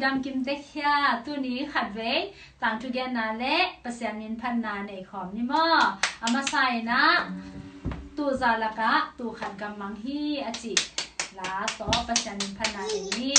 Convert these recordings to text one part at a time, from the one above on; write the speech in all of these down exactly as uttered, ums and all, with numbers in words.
Damkim tek hia, tuni khatvei tangthu genna le Pasian min phatna nei khawm ni maw? A masa in ah, tuu za lakah tuu khat gammang hi a cih la tawh Pasian min phatna nei ni.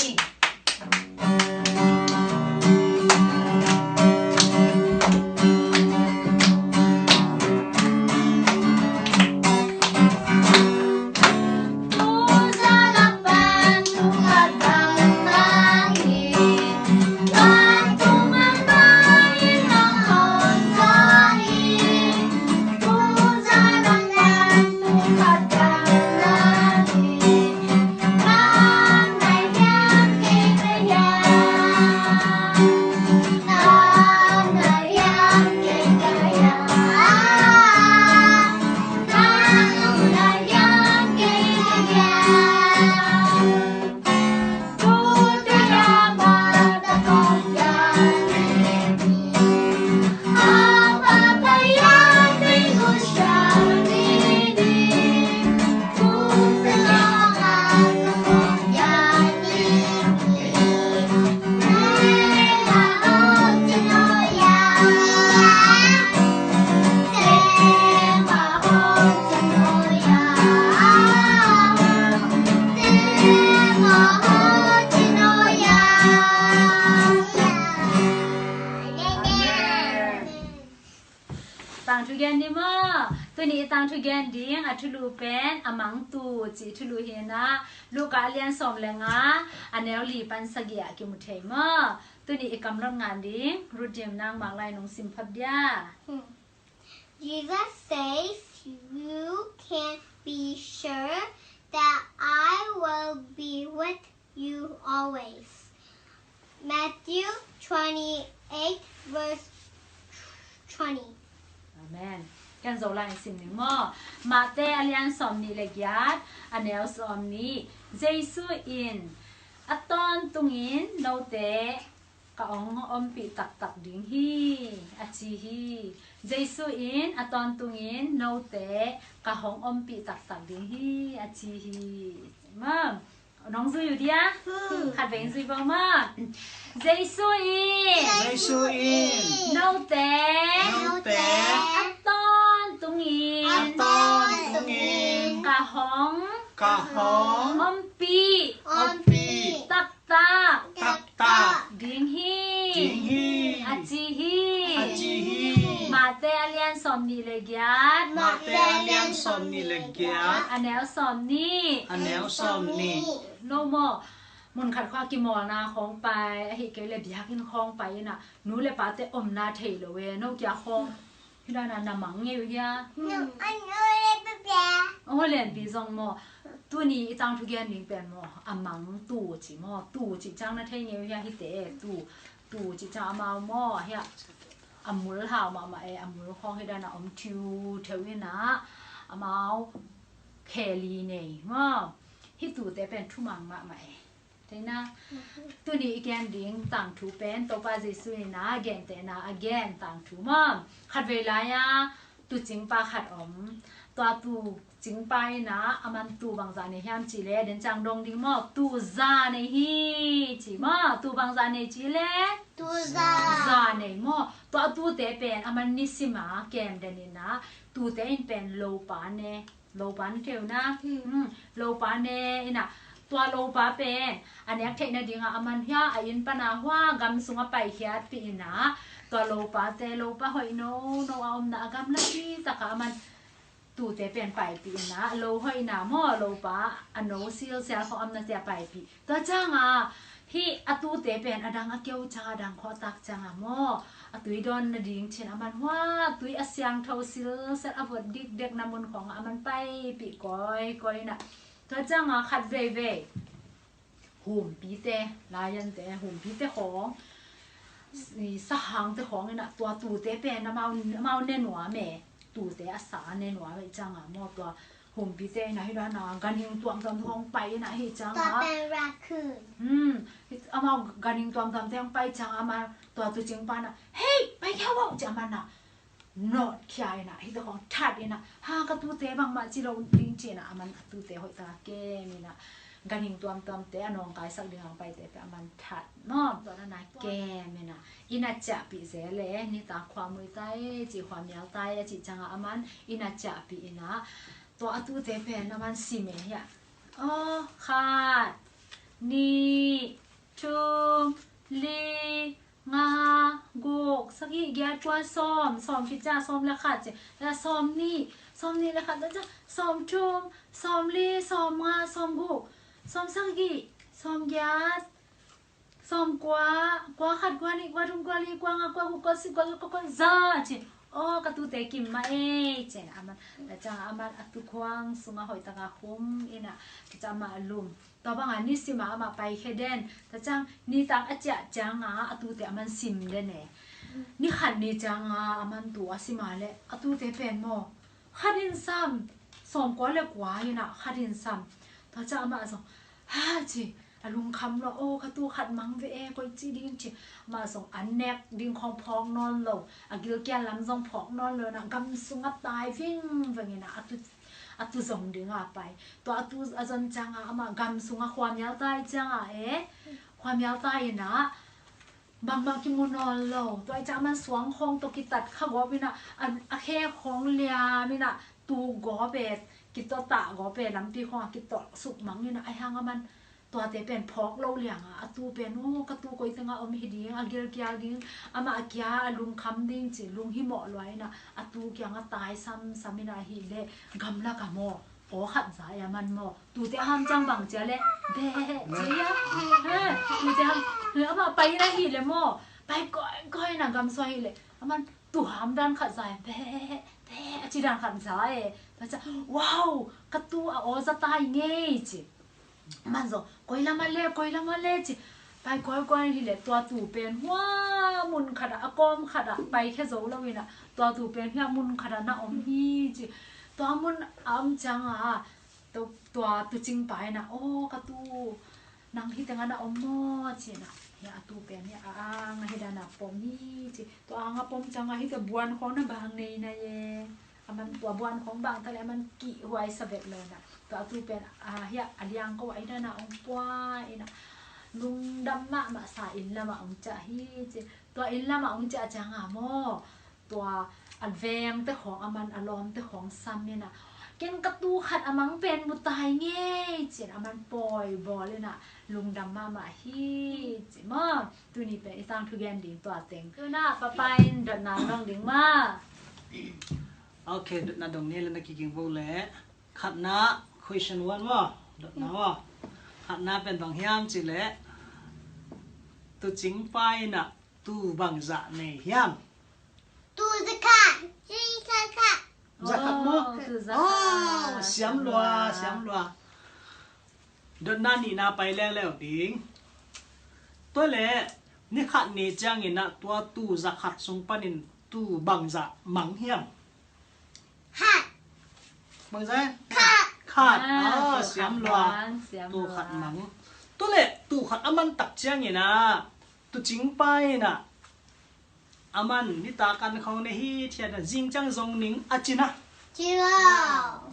Tangthu gen ni maw? Tuni i tangthu gen ding a thulu pen a mang tuu cih thulu hi in ah, Luka a lian sawm le nga, a neu li pan sagih ah kimu thei maw? Tuni i kamlot ngan ding Ruth Dim nang mak lai nong sim phap dia. Hmm. Jesus says, "You can be sure that I will be with you always." Matthew twenty-eight, verse twenty. Amen. Kan Zolai sim ni maw? Mate a lian sawm nih le giat, a neu sawm nih. Jesu in, "A tawntungin note ka hong ompih taktak ding hi," a ci hi. Jesu in, "A tawntungin note ka hong ompih taktak ding hi," a ci hi. Maw? Nong zui uh dia? Hmm. Khatvei zui bo maw? Jesu in. Jesu in. Note. Note. A tawntungin. A tawntungin. Ka hong. Ka hong. Ompih. Ompih. Taktak. Taktak. Ding hi. Ding hi. A ci hi. A ci hi. Mate a lian sawm nih le giat. Mate a lian sawm nih le giat. A neu sawm nih. A neu sawm nih. No maw? Mun khat khua kimawlna khawng pai, ahi kei le biakinn khawng pai in ah, nu le pate omna thei lo e, no kia khawng. Hi dan a na mang ngei uh hia? Hmm. Aw, lianpi zong maw? Tuni i tangthu gen ding pen maw? A mang tuu ci maw? Tuu ci ciang na thei ngei uh hia? Hite e, tuu, tuu ci ciang amau maw? Hia, a mul hau mahmah e, a mul khawng hi dan a om thiu theu in ah, amau khe li nei maw? Hih tuute pen thumang mahmah e. Theina, tuni i gen ding tangthu pen Topa Jesu in a gentehna a gen tangthu maw? Khatvei lai-a tuucingpa khat om. Tua tuucingpa in a, aman tuu bangzah nei hiam cih leh, den ciang dong ding maw? Tuu za nei hi ci maw? Tuu bangzah nei cih leh? Tuu za. Za nei maw? Tua tuute pen aman nisim a kem den in a, tuute in pen lopa ne Lopa ne thei uh na. Hmm. Hmm. Lopa ne in a, tua lopa pen a nek theih nading a, aman hia, a inn pan a hua gam sung a paikhiatpih in a, tua lopate, lopa hoih nono a omna a gamla ci tak a aman tuute pen paipih in a, lo hoihna maw, lopa a no silsial khawng omnate a paipih. Tua ciang a, hih a tuute pen a dang a keu ciang a, a dang khawh tak ciang a maw, a tui dawn nading cin aman hua tui a siangtho silsial a vot dikdekna mun khawng a aman paipih kawikawi in a. Tua ciang a khat veivei humpite, laiante, humpite khawng, i sahangte khawng in a, tua tuute pen amau, amau ne nuam e, tuute a sa ne nuam e, ciang a maw, tua humpite in a, hi dan a ganhing tuamtuamte hong pai in a, hi ciang a. Tua pen raccoon. Hmm, amau ganhing tuamtuamte hong pai ciang a, amau tua tuucingpa in a, "Hei, pai khia vo," ci a, aman a nawt khia in a, hihte khawng that in a, "Ha, ka tuute bangmah ci lo ding," ci in a, aman a tuute hoih tak a kem in a. Ganhing tuamtuamte a nawngkaisak ding a paite pen a man that maw. Tua na na kem ina, ina ciahpih zel e, nitak khua mui tai ci, khua mial tai a cih ciangah a man ina ciahpih ina, tua a tute pen a man sim e hiah. Aw, khat, nih, thum, li, nga, guk, sagih, giat, kua, sawm, sawm kicia, sawm le khat ci, la sawm nih, sawm nih le khat, la cia, sawm thum, sawm li, sawm nga, sawm guk, sawm sagih, sawm giat, sawm kua, kua khat, kua nih, kua thum, kua li, kua nga, kua guk, kua sagih, kua za, kua za, kua za ci. Aw, ka tute kim mah ei, ci na a man, la ciang a man a tukhuang sungah hoihtaka khum ina, kicia mah lum. Tua banga nisim a amah paikhia den. Tua ciang nitak a ciah cianga a tute a man sim den e. Ni khat ni cianga a man tu a sim a le a tute pen maw, khat in sam, sawmkua le kua ina khat in sam. Tua ciang amah zong, ha ci, a lungkham lo, aw, ka tu khat mang ve e, koici ding ci. Amah zong an nek ding khawng phawk nawn lo, a gilkial lam zong phawk nawn lo ina gam sungah tai vingveng ina a tu, a tu zong dinga pai. Tua a tu a zon cianga amah gam sungah khua mial tai cianga e, khua mial tai ina bangmah kimu nawn lo. Tua i ciang a man suang khawng tawh kitat kha gawp ina, a, a khe khawng liam ina tu gawp e, kitawh tah gawp e, lampi khawng a kitawh suk mang ina, a hiang a man tuate pen phawk lo lianga a tu pen, aw, ka tu koi tengah om hi ding, a gilkial ding, amah a kia a lungkham ding ci lunghimawh lua ina a tu kianga tai samsam ina ahih le gamlak a maw, aw khat za e a man maw. Tute a ham ciang bang cia le, beh, cia ia. He, tute a ham, he, amah pai ina ahih le maw, pai kawikawi ina gam sung ahih le a man tu ham dan khat za e, beh, beh, a ci dan khat za e. Tua cia, wow, ka tu a aw za tai ngei ci. Man zong, koi lam a le, koi lam a le ci. Pai kawikawi hi le tua tu pen hua mun khat ah, a kawm khat ah paikhia zo lo ina, tua tu pen hia mun khat ah na om hi ci. Tua mun a om cianga tua, tua tuucing pa ina, aw, ka tu, nang hi tengah na om maw ci ina. Hia a tu pen hia a ang a hi dana pom hi ci. Tua ang a pom cianga hi tua buan khawng na bang nei na ye. A man tua buan khawng bang ta le a man kihhuai sa bek lo ina. Tua a tu pen, a, hia a liangko a i dana ong pua ina lungdam mahmah sa inn lamah ong ciah hi ci. Tua inn lamah ong ciah cianga maw, tua a vengte khawng a man a lawmte khawng sam ina, ken ka tu khat a mang pen mu tai ngei ci ina a man pawi bawl ina lungdam mahmah hi ci maw. Tuni pen i tangthu gen ding tua teng. Tuna papa in dotna dong ding maw. Ok, dotna dong ni le na kiging bo le. Khatna, question one maw, dotna maw. Khatna pen bang hiam ci le, tuucing pa ina tu bang zah nei hiam? Tu za khat, tu za khat. Za khat maw? Aw, tu za khat. Aw, siam lua, siam lua. Dotna nihna pai leuleu ding. Tua le, ni khat ni ciangin ah tua tu za khat sung panin tu bang zah mang hiam? Khat. Bang zah? Khat. Khat. Ah, ah, tu siam khat lua. Mang, siam lua. Tu khat mang. Tua le, tu khat a man tak ciangin ah, tuucing pa in ah, a man nitak an khawng ne hi thiat a, zing ciang zong ning a ci na. Ci lo.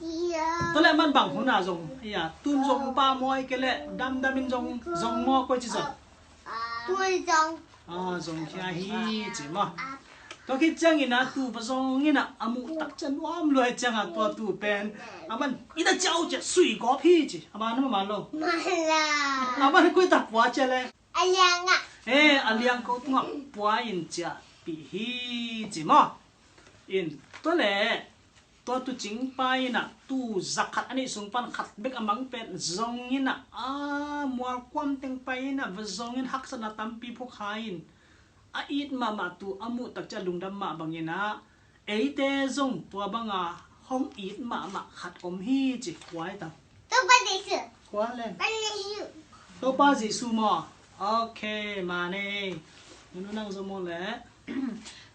Ci lo. Tua le a man bang hun a zong, ia, tun zong pa maw, ahih kei le damdam in zong, zong maw, koi ci zong. Tun zong. Ah, zong khia hi ci maw. Tua khit ciangin ah tu pa zong in ah a muh tak ciang nuam lua ciang ah tua tu pen a man in ah ciau ciah sui gawp hi ci. A man maw, man lo. Man lo. A man koi tak pua ciah le. A liang ah. Eh, a liang ko tungah pua in ciahpih hi ci maw. In, tua le, tua tuucing pa in ah tu za khat a neih sung pan khat bek a mang pen zong in ah, a, mual kuam teng pai in ah va zong in haksatna tampi phukha in a it mahmah tu a muh tak ciang lungdam mah bangin ah, eite zong tua banga hong it mahmah khat om hi ci. Kua hi tam? Topa Jesu. Kua le? Topa Jesu. Topa Jesu maw? Ok, mane. Nunu nang zo maw le?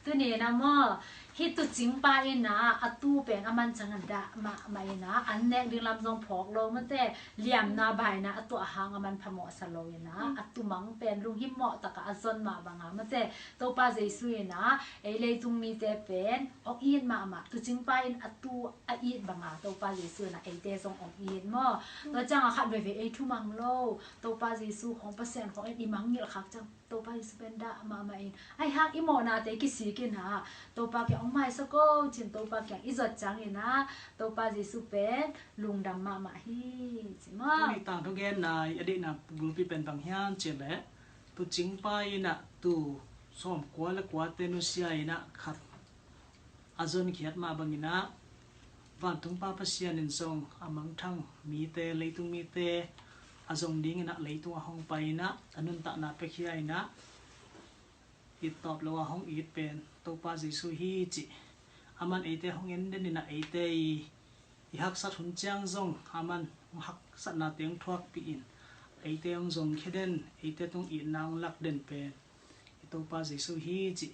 Tuni na maw? Hih tuucingpa in ah a tuu pen a man ciang a dah mahmah in ah an nek ding lam zong phawk lo, mate, liamna baina a tuah hang a man phamawhsa lo in ah a tuu mang pen lunghimawh takah a zon mah banga, mate, Topa Jesu in ah ei leitung mite pen hong it mahmah. Tuucingpa in a tuu a it banga Topa Jesu in ah eite zong hong it maw. Tua ciang a khat veivei ei thumang lo, Topa Jesu khawng, Pasian khawng in i mangngilh khak ciang Topa Jesu pen dah mahmah in, ahi hang i mawhnate kisik in ah Topa kiang hong maisak o cin, Topa kiang i zot ciangin ah Topa Jesu pen lungdam mahmah hi, ci maw. Tuni tangthu genna i a deihna bulpi pen bang hiam cih leh, tuucingpa in ah tuu sawmkua le kuate nusia in ah khat a zonkhiat mah bangin ah, vantung Pa Pasian in zong a mangthang mite, leitung mite a zong dingin ah leitung a hong pai in ah a nuntakna piakhia in ah, it tawp lo a hong it pen Topa Jesu hi cih, a man eite hong en den in ah eite i, i haksat hun ciang zong a man hong haksatnate hong thuakpih in eite hong zongkhia den, eite tung itna hong lak den pen i Topa Jesu hi cih,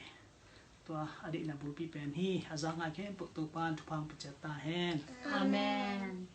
tua a deihna bulpi pen hi. A za ngai khempeuh Topa in thupha hong pia ciat ta hen. Amen.